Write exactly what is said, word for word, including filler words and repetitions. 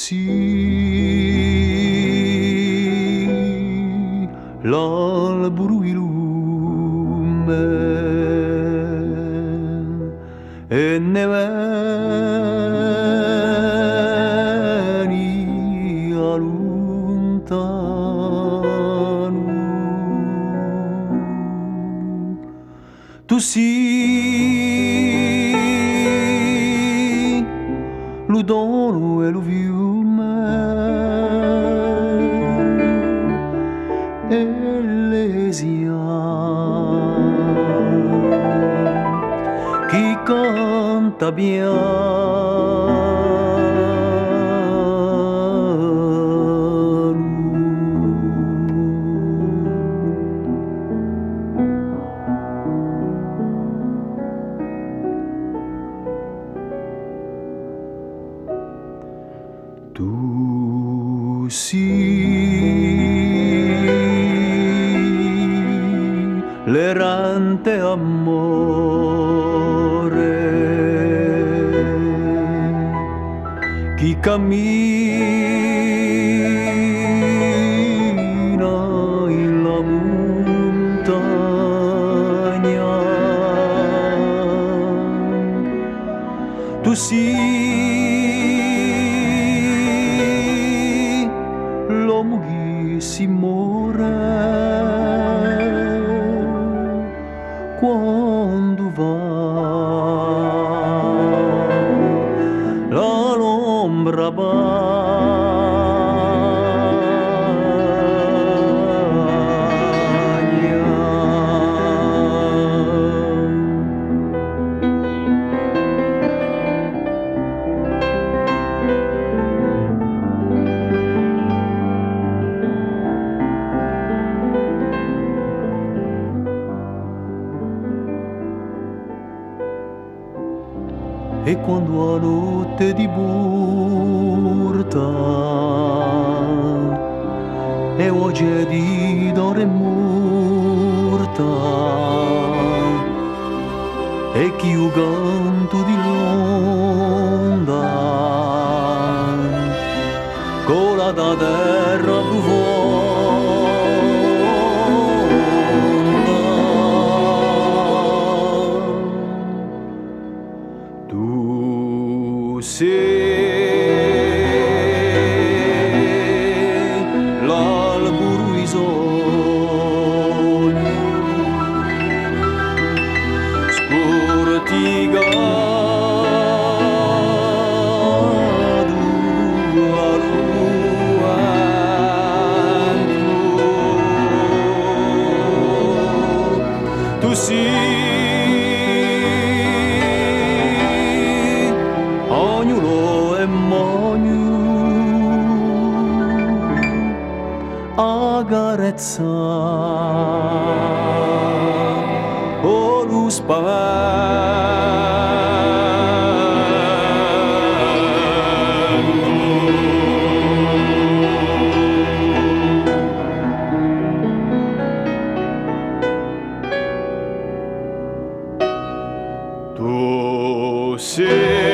Sì, l'alburu di lume è ne veni à luntanu. Tù sì lu Donu è lu fiume è l'Esia chì canta pianu. Tù sì l'errante amore chì camina in la muntagna. Tù sì l'omu chì si more quandu và l'ombra bagna. È quandu a notte ti porta e voce di dore morta, è chì u cantu di l'onda cola da terra prufonda. Tù sì l'alburu di sognu scurticatu à lu ventu. Tù sì ognunu è magnu a carezza o lu spaventu. Tù sì